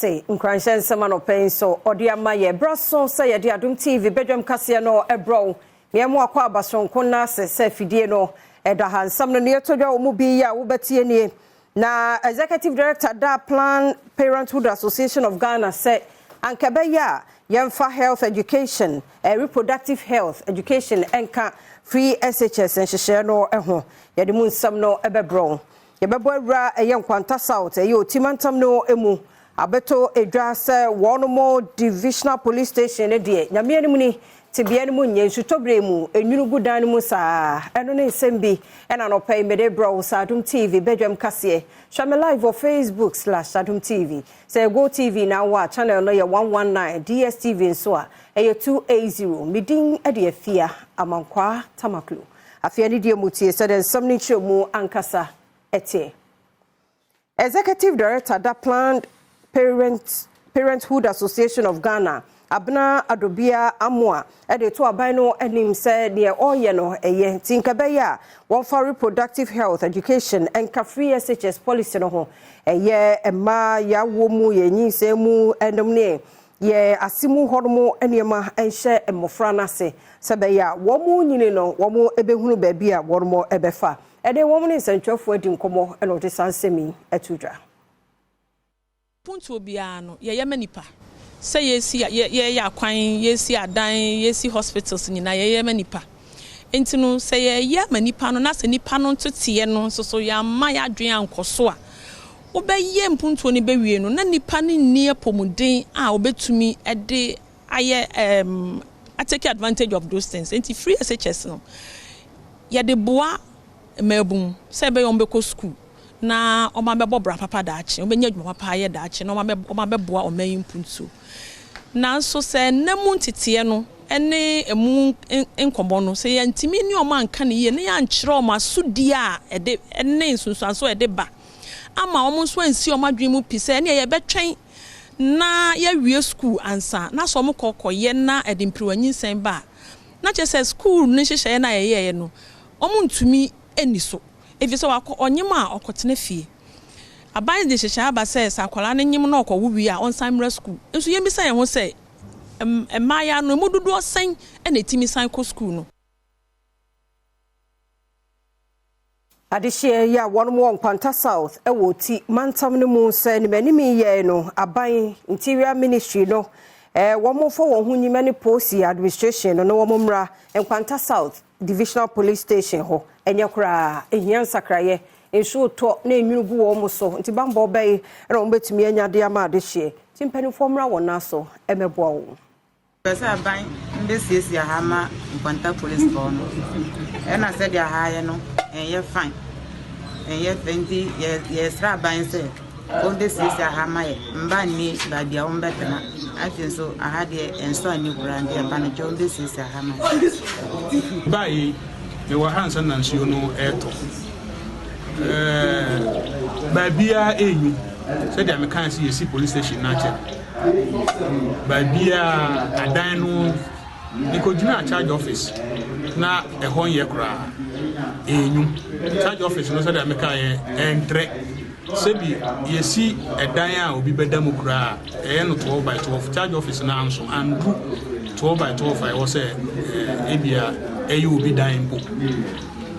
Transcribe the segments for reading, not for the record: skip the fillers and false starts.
Te nkuranhyɛ nsɛm anɔpa yi nso ɔde ama yɛ berɛ so sɛ yɛde Adom TV badwam kaseɛ no ɛbrɛ wo. Nea mu akɔ aba sononko no ase sɛ afidie no ɛda ha. Nsɛm no neɛ ɛtɔ dwa wɔ mu bi yi a wobɛtie nie. Na Executive Director da Planned Parenthood Association of Ghana sɛ anka ɛbɛyɛ a yɛmfa health education, reproductive health education ɛnka free SHS nhyehyɛeɛ no ho. Yɛde mu nsɛm no ɛbɛbrɛ wo. Yɛbɛbɔ awura ɛyɛ Nkwanta South, ɛyɛ Otimantam no mu. Abɛto edwa sɛ wɔn mo divisional police station no deɛ, Nyame anim ni, tebea no mu nyɛ. Nsutɔbere mu enwunu gu dan no mu saa. Ɛno ne nsɛm bi ɛna nɔpɛ yi mede brɛ wo sɛ Adom TV badwam kaseɛ. Hwɛ me live wɔ Facebook/Adom TV. Sɛ Go TV na wɔ a, channel no yɛ 119, DSTV nso a ɛyɛ 280. Medin de Afia Amankwaa Tamaklo. Afei ne deɛ mu tie sɛdeɛ nsɛm no nkyerɛ mu ankasa ɛteɛ. Executive Director da Planned Parenthood Association of Ghana, Abena Adobia Amoa, ɛde to aban no anim sɛ deɛ ɔreyɛ no ɛyɛ, nti nka bɛyɛ a wɔmfa reproductive health education ɛnka free SHS policy no ho. Ɛyɛ mmaa yɛawo mu, yɛ nyinsɛn mu ɛnom ne yɛ ase mu hɔnom nneɛma nhyɛ mmɔfra no ase sɛ bɛyɛ a wɔn mu nyini no wɔn bɛhunu baabi a wɔn bɛfa. Ɛde wɔn ne nsɛntwerɛfoɔ adi nkɔmmɔ ɛna ɔde saa nsɛm yi ato dwa. Puntuo biara no yɛyɛ ma nipa sɛ yɛsi, yɛyɛ akwan, yɛsi adan, yɛsi hospitals nyinaa, yɛyɛ ma nipa. Nti no sɛ yɛyɛ ma nipa no na sɛ nipa no nteteɛ no nso so yɛama yɛadwene ankɔ so a, wobɛyɛ mpuntuo no bɛwie no na nipa no nni apɔmuden a wobɛtumi de ayɛ atake advantage of those things. Nti free SHS no yɛde boa mmaabun sɛ ɛbɛyɛ wɔn bɛkɔ school na wɔn abɛbɔ bra papa daakye, wɔn bɛnya adwuma papa ayɛ daakye na wɔn abɛboa ɔman yi mpuntuo. Nanso sɛ nna mu nteteɛ no ne emu nkɔmɔ no, sɛ yɛntumi ne wɔn anka ne yie na yɛankyerɛ wɔn asodie a ɛde ne nsunsuanso a ɛde ba ama wɔn nso ansi wɔn adwene mu pi sɛ ɛnea yɛbɛtwɛn na yɛawie school ansa na sɛ wɔn kɔ kɔyɛ na ɛde mpiriwa nyinsɛn ba a, na kyerɛ sɛ school no nhyehyɛeɛ no a yɛyɛeɛ no wɔn ntumi ani so, efi sɛ wakɔ ɔnyem a ɔkɔtena fie. Aban de hyehyɛ aba sɛ sɛ akwadaa no nyem na ɔkɔwo wie a, ɔnsan mmra school. Nso yɛmmisa yɛn ho sɛ mmaayewa no emu dodoɔ sɛn ɛna etimi san kɔ school no? Adehyeɛ yi a wɔn wɔ Nkwanta South wɔ Ti mantam no mu sɛ nimanim yɛ no, aban Interior Ministry no wɔn fɔ wɔn ho nyima ne Police Administration no na wɔn mmra Nkwanta South Divisional Police Station hɔ. Ɛnyɛ koraa, ehia nsakraeɛ. Nsuo tɔ na enwunu gu wɔn so, nti bambɔ bɛyi ɛna wɔn bɛtumi anya de ama adehyeɛ, nti mpanimfoɔ mmra wɔn nan so ɛmɛboa wɔn. Pɛ sɛ aban mbɛsiesie ha ma Nkwanta policefoɔ no, ɛna sɛdeɛ ha yɛ no ɛnyɛ fine, ɛnyɛ fɛ, nti yɛsrɛ aban sɛ wɔmbɛsiesie ha ma yɛ mba nni baabi a wɔmbɛtena. Afei nso aha deɛ ɛnsɔ ani koraa, nti ɛba no kyɛ wɔmbɛsiesie ha ma yɛ. Báyìí mewɔ ha nsa na nsuo no ɛretɔ baabiara ɛnwu. Sɛdeɛ mekaa sɛ yɛsi police station no akyɛ, baabiara adan no nkɔgyina charge office na ɛhɔ nyɛ koraa, ɛnwu. Charge office no, sɛdeɛ mekaeɛ, ɛntrɛ. Sɛbi yɛsi ɛdan a obi bɛda mu koraa, ɛyɛ no 12 by 12. Charge office no anso anduru 12 by 12 a ɛwɔ sɛ ebia ɛyɛ obi dan mpo.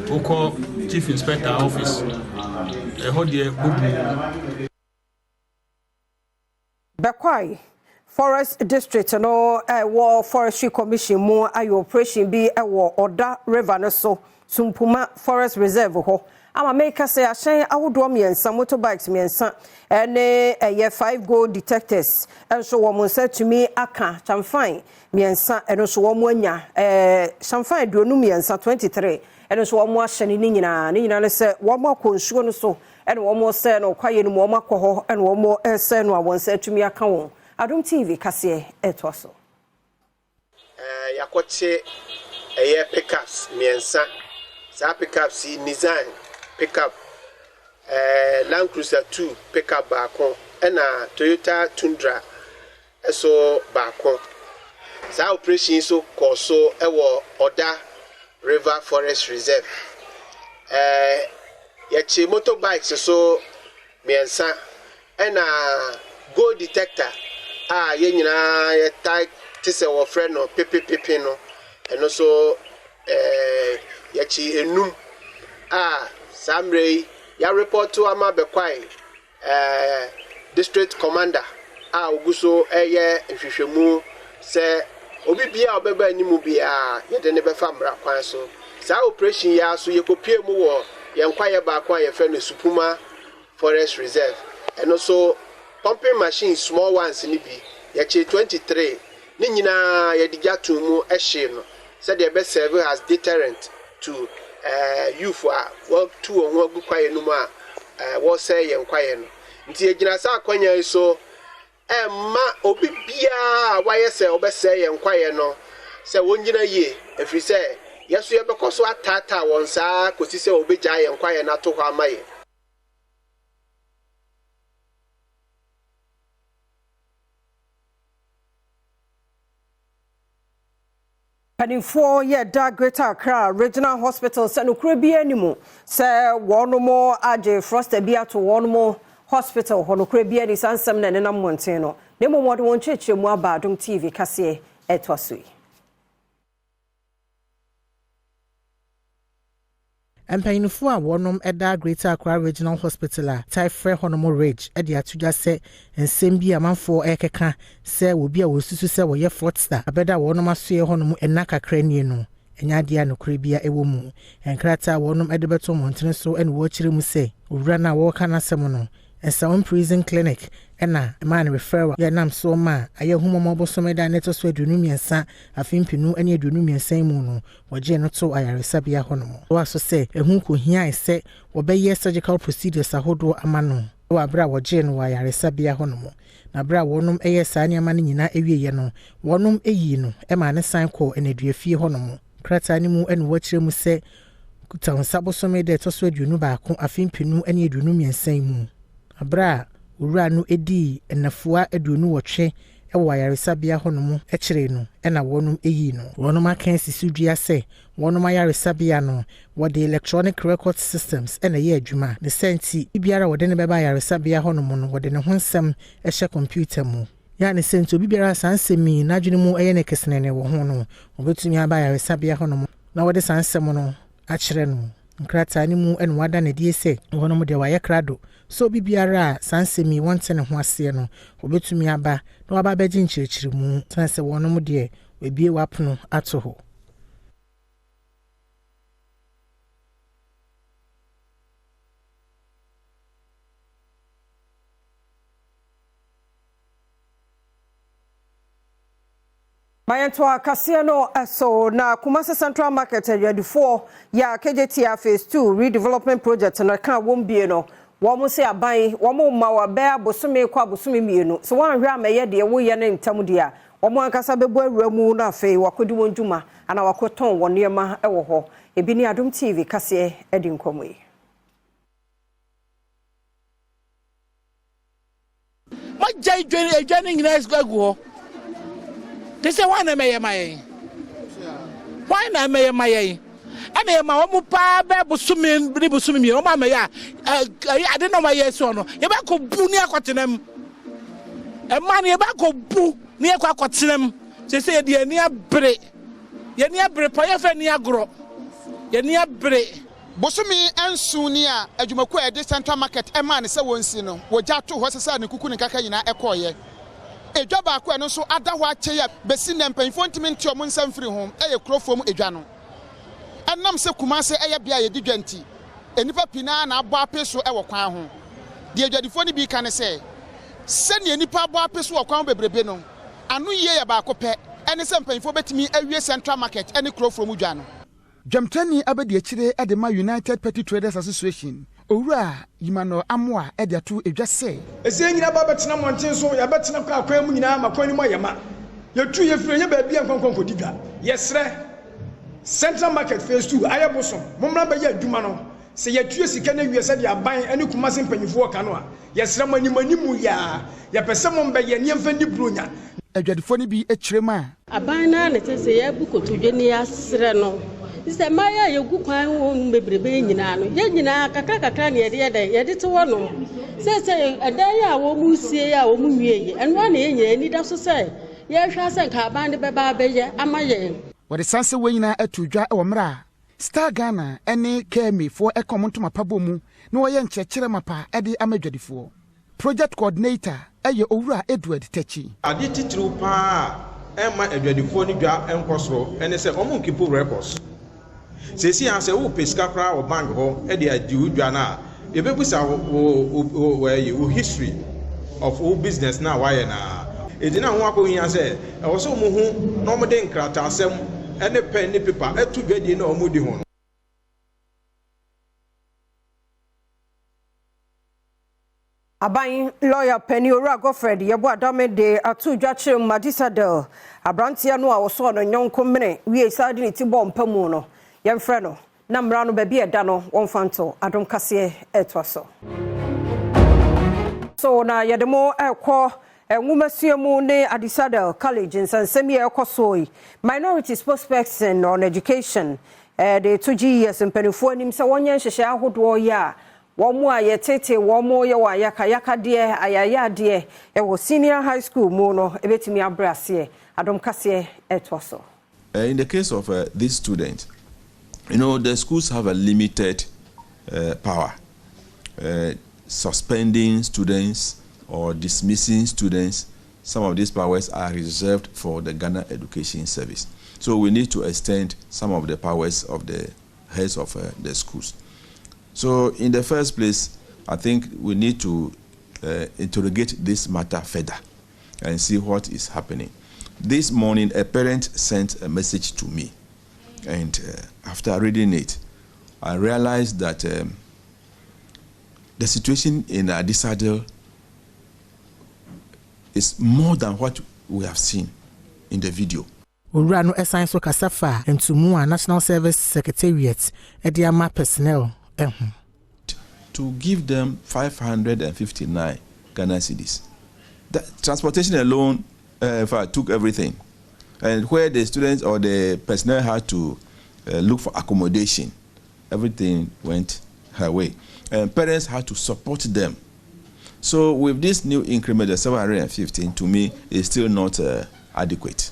Wokɔ chief inspector office, ɛhɔ deɛ bubu. Bɛkwae Forest District no ɛwɔ Forestry Commission mu ayɛ operation bi ɛwɔ Ɔda River no so, Sumpuma Forest Reserve hɔ, ama meka sɛ ahyɛn ahodoɔ mmiɛnsa, motorbikes mmiɛnsa, ɛne ɛyɛ five gold detectors nso wɔn nsa tumi aka. Kyamfan mmiɛnsa, ɛno nso wɔn anya kyamfan 23, 23, ɛno nso wɔn ahyɛ ne ne nyinaa ne sɛ wɔn akɔ nsuo no so ɛna wɔn sɛ no kwaeɛ no mu, wɔn akɔ hɔ ɛna wɔn ɛsɛ no a wɔn nsa atumi aka wɔn. Adom TV kaseɛ ɛtoa so. Yɛakɔkye ɛyɛ pickups mmiɛnsa. Saa pickups yi, Nissan pickup, Land Cruiser 2 pickup baako, ɛna Toyota Tundra ɛso baako. Saa operation yi so kɔɔ so ɛwɔ Ɔda River Forest Reserve. Yɛkye motorbikes so mmiɛnsa ɛna Gold detector a yɛn nyinaa yɛtae te sɛ wɔfrɛ no pepepepe no, ɛno nso yɛkye enum a saa mmerɛ yi yɛarepɔto ama Bɛkwae District Commander a ɔgu so reyɛ nhwehwɛmu sɛ obi biara a ɔbɛba anim biara yɛde no bɛfa mmara kwan so. Saa operation yi ara so yɛkɔpue mu wɔ yɛn kwaeɛ baako a yɛfrɛ no Supuma Forest Reserve. Ɛno nso pumping machine small ones no bi yɛkyee 23. Ne nyinaa yɛde gya too mu hyee no sɛdeɛ ɛbɛ serve as deterrent to youth a wɔatu wɔn ho agu kwaeɛ no mu a wɔresɛe yɛn kwaeɛ no. Nti yɛgyina saa akwanya yi so ɛmma obi biara a wayɛ sɛ ɔbɛsɛe yɛn kwaeɛ no sɛ wɔngyina yie, ɛfiri sɛ yɛn nso yɛbɛkɔ so ataataa wɔn saa kɔsi sɛ wɔbɛgyae yɛn kwaeɛ no ato hɔ ama yɛn. Mpanimfoɔ yɛ da Greater Accra Regional Hospital sɛ nokorɛ biara nni mu sɛ wɔnom agye froster bi ato wɔnom hospital hɔ. Nokorɛ biara nni saa nsɛm no a ɛnenam mmɔnten no, na mmom wɔde wɔn nkyerɛkyerɛmu aba Adom TV kaseɛ ɛtoa so yi. Mpanyinfo a wɔnom da Greater Accra Regional Hospital a tae frɛ hɔnom Ridge de ato dwa sɛ nsɛm bi a amanfoɔ rekeka sɛ obi a wɔsusu sɛ ɔyɛ fraudster abɛda wɔnom asoɛɛ hɔnom nna kakra nie no ɛnyɛ adeɛ a nokorɛ bia ɛwɔ mu. Nkrataa a wɔnom de bɛto mmɔntene so na wɔrekyerɛ mu sɛ owura no a wɔreka n'asɛm no Nsawam Prison Clinic na ɛmaa no referral a ɛnam soɔ maa Ayɛhumɔmɔ bosome da a na ɛtɔ so 23 afe 2023 yi mu no wɔgyee no too ayaresabea hɔnom. Toaa so sɛ ɛho kɔhiae sɛ wɔbɛyɛ surgical procedures ahodoɔ ama no wɔ aberɛ a wɔgyee no wɔ ayaresabea hɔnom. Na berɛ a wɔnom yɛɛ saa nneɛma no nyinaa wieeɛ no, wɔnom yii no maa no san kɔɔ nnaduafie hɔnom. Krataa no mu na wɔakyerɛ mu sɛ Kutawnsa bosome da ɛtɔ so 21 afe 2023 yi mu, berɛ a owura no dii nnafua 28 wɔ ayaresabea hɔnom kyeree no na wɔnom yii no. Wɔnom aka asi so dua sɛ wɔnom ayaresabea no wɔde electronic records systems na ɛyɛ adwuma, ne saa nti obiara a wɔde no bɛba ayaresabea hɔnom no wɔde ne ho nsɛm hyɛ kɔmputa mu. Yɛ a ne sɛ nti obi biara a saa nsɛm yi n'adwene mu yɛ no kesenenee wɔ ho no, obetumi aba ayaresabea hɔnom na wɔde saa nsɛm no akyerɛ no. Nkrataa no mu na wɔada no adie sɛ wɔnom deɛ wɔayɛ krado sɛ obi biara a saa nsɛm yi wɔnte ne ho aseɛ no, obetumi aba na waba abɛgye nkyerɛkyerɛmu sane sɛ wɔnom deɛ wɔabue wɔapono ato hɔ. Ma yɛntoa kaseɛ no so na Kumasi Central Market adwadifoɔ yɛ a Kejetia Phase 2 redevelopment project no ɛka wɔn bie no, wɔn se aban wɔn mma wɔ bɛyɛ abosome kɔ abosome mmienu sɛ wɔanhwɛ ammɛyɛ deɛ woyɛ no ntɛm deɛ a wɔn ankasa bɛbɔ awura mu na afei wɔakɔdi wɔn dwuma anaa wɔakɔtɔn wɔn nneɛma wɔ hɔ. Ebi ne Adom TV kaseɛ adi nkɔmmɔ yi. Moagyae dwa edwa no nyinaa agu hɔ. Te sɛ hwan na ɛmɛyɛ ma yɛn? Hwan na ɛmɛyɛ ma yɛn? Ɛna yɛma wɔn paa bɛɛ bosome ne bosome mmienu wɔn amɛyɛ a ɛyɛ ade na wɔn ayɛ asi hɔ no yɛbɛkɔ bu ne akɔtena mu. Ɛma no yɛbɛkɔ bu ne yɛkɔ akɔtena mu. Te sɛ yɛde yɛn ani abere yɛn ani abere pa yɛfɛ ni agorɔ yɛn ani abere. Bosome nson ni a adwumakuo a ɛde Central Market maa no sɛ wɔnsi no, wɔgya too hɔ sesaa ne kuku ne nkaka nyinaa kɔeɛ. Edwa baako a ɛno nso ada hɔ akyɛ yi a bɛsi nnɛ mpanyinfoɔ ntumi nte wɔn nsa mfiri ho yɛ Kurofuom edwa no. Ɛnam sɛ Kumase yɛ bea a yɛdi dwa nti, nnipa pii no ara na abɔ ape so wɔ kwan ho. Deɛ adwadifoɔ no bi reka ne sɛ, sɛdeɛ nnipa abɔ ape so wɔ kwan ho bebrebe no, ano yie yɛ baako pɛ, ɛne sɛ mpanyinfoɔ bɛtumi awie Central Market ne Kurofuom dwa no. Dwamtrani abadiakyire de ma United Petty Traders Association, Owura Emmanuel Amoah de ato dwa sɛ. Ɛsɛ yɛn nyinaa ba bɛtena mmɔnten so, yɛabɛtena kɔ akwan mu nyinaa ma kwan no mu ayɛ ma. Yɛtu yɛn firi, yɛnyɛ baabi a nkɔnkɔ nkɔdi dwa. Yɛsrɛ, Central Market Phase 2 ayɛ bosom, mommra mbɛyɛ adwuma no. Sɛ yɛatua sika no awie sɛdeɛ aban ne Kumasi mpanimfoɔ ka no a, yɛsrɛ mo anim anim yi ara, yɛpɛ sɛ mombɛyɛ na yɛmfa nni Buronya. Adwadifoɔ no bi kyerɛ mu a. Aban no ara na ɛsɛ sɛ yɛabu kotodwe na yɛasrɛ no. Sɛ mmayewa a yɛgu kwan ho nom bebrebe yi nyinaa no, yɛn nyinaa kakra kakra na yɛde yɛ dɛn, yɛde te hɔnom. Seesei ɛdan yi a wɔresie yi a wɔnwie yi, ɛno ara na yɛn nyinaa ani da so sɛ yɛrehwɛ ara sɛ nka aban no bɛba abɛyɛ ama yɛn. Wɔde saa nsɛm wei nyinaa ato dwa wɔ mmerɛ a Star Ghana ne KMA foɔ ka wɔn ntoma pa bɔ mu na wɔyɛ nkyerɛkyerɛ mapa de ama adwadifoɔ. Project Coordinator yɛ Owura Edward Takyi. Ade titiriw paa a ɛmma adwadifoɔ no dwa nkɔ soro ne sɛ wɔn nkipu records. Seesei ara sɛ wopɛ sika koraa wɔ bank hɔ de adi wo dwa no a, yɛbɛbisa wo wo wo ɛyi wo history of wo business no a woayɛ no ara. Enti na ho akɔhia sɛ ɛwɔ sɛ wɔhu na wɔde nkrataasɛm ne pɛn ne pepa to dwadie no a wɔredi ho no. Aban lɔya panin Owura Godfred Yeboah Dame de ato dwa kyerɛ mu Adisadel aberanteɛ no a ɔsɔɔ ne yɔnko mene wiei saa de ne ti bɔɔ mpa mu no, yɛmfrɛ no na mmara no baabi a ɛda no wɔmfa nto. Adom Kaseɛ retoa so. So na yɛde mo rekɔ nwomasua mu ne Adisadel College nsɛnsɛm yi a ɛrekɔ soɔ yi. Minority spokesperson on education de reto GES mpanimfoɔ anim sɛ wɔnyɛ nhyehyɛe ahodoɔ yi a Wɔn a yɛtetee wɔn yɛ wɔn ayakayakadeɛ, ayayaadeɛ, wɔ senior high school mu no bɛtumi abrɛ aseɛ. Adom kaseɛ retoa so. In the case of this student, you know, the schools have a limited power. Suspending students or dismissing students, some of these powers are reserved for the Ghana Education Service. So we need to extend some of the powers of the heads of the schools. So in the first place, I think we need to interrogate this matter further and see what is happening. This morning, a parent sent a message to me, and after reading it, I realized that the situation in Adisadel is more than what we have seen in the video. Owura no san nso kasa faa ntomu a National Service Secretariat de ama personnel ho. To give them 559 Ghana cedis. The transportation alone, in fact, took everything. And where the students or the personnel had to look for accommodation, everything went her way. And parents had to support them. So with this new increment of 715, to me, is still not adequate.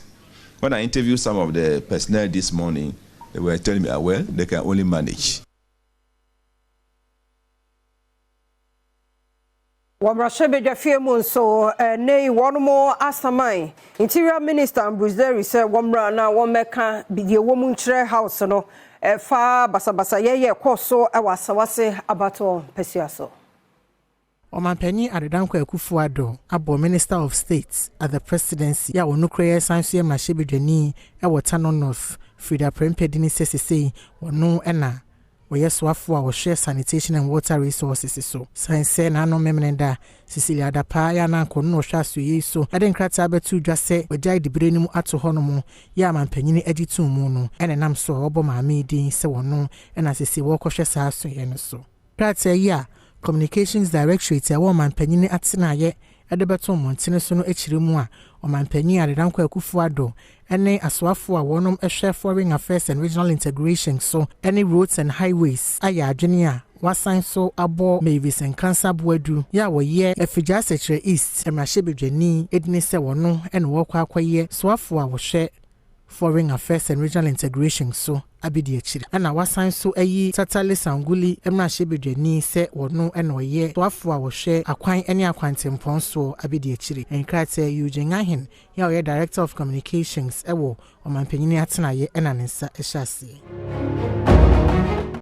When I interviewed some of the personnel this morning, they were telling me, well, they can only manage. Wɔ mmarahyɛbadwafie mu nso, ɛnnɛ yi wɔn asaman Interior Minister Ambrose Dery sɛ wɔmmra na wɔmmɛka deɛ ɛwɔ mu nkyerɛ House no ɛfa basabasayɛ yɛ ɛkɔɔ so wɔ Asawase abatoɔ mpasua so. Ɔmanpanin Addo Dankwa Akufo-Addo abɔ Minister of State at the Presidency a ɔno kura yi san nso yɛ mmarahyɛbadwani wɔ Tano North, Frida Prempeh dini sɛ sesei ɔno na ɔyɛ soafoɔ a ɔhwɛ Sanitation and Water Resources so. Sane sɛ n'ano Memeneda, Cecilia Dapaah yɛ a na anka ɔno na ɔhwɛ asoɛeɛ yi so de nkrataa bɛtoo dwa sɛ wagyae dibere no mu ato hɔnom yɛ a mampanyini agye too mu no na ɛnam so a wɔbɔ maame yi din sɛ ɔno na sesei wɔrekɔhwɛ saa asoɛeɛ no so. Krataa yi a Communications Directorate a ɛwɔ ɔmanpanyin atenaeɛ de bɛto mmɔntene so no kyerɛ mu a Ɔmanpanyin Addo Dankwa Akufo-Addo ne asoafoɔ a wɔnom hwɛ Foreign Affairs and Regional Integration so ne Roads and Highways ayɛ adwene a wɔasan so abɔ Mavis Nkansah Boadu yɛ a ɔyɛ Afigya Sekyerɛ East mmarahyɛbadwani edini sɛ ɔno na ɔrekɔ akɔyɛ soafoɔ a wɔhwɛ Foreign Affairs and Regional Integration so abedi akyiri. Ɛna wasan nso ayi Tatale Sanguli mmarahyɛbadwani sɛ ɔno na ɔyɛ soafoɔ a ɔhwɛ akwan ne akwantempɔn soɔ abedi akyiri. Nkrataa Eugene Ahen a ɔyɛ Director of Communications wɔ Ɔmanpanyini atenaeɛ na ne nsa hyɛ aseɛ.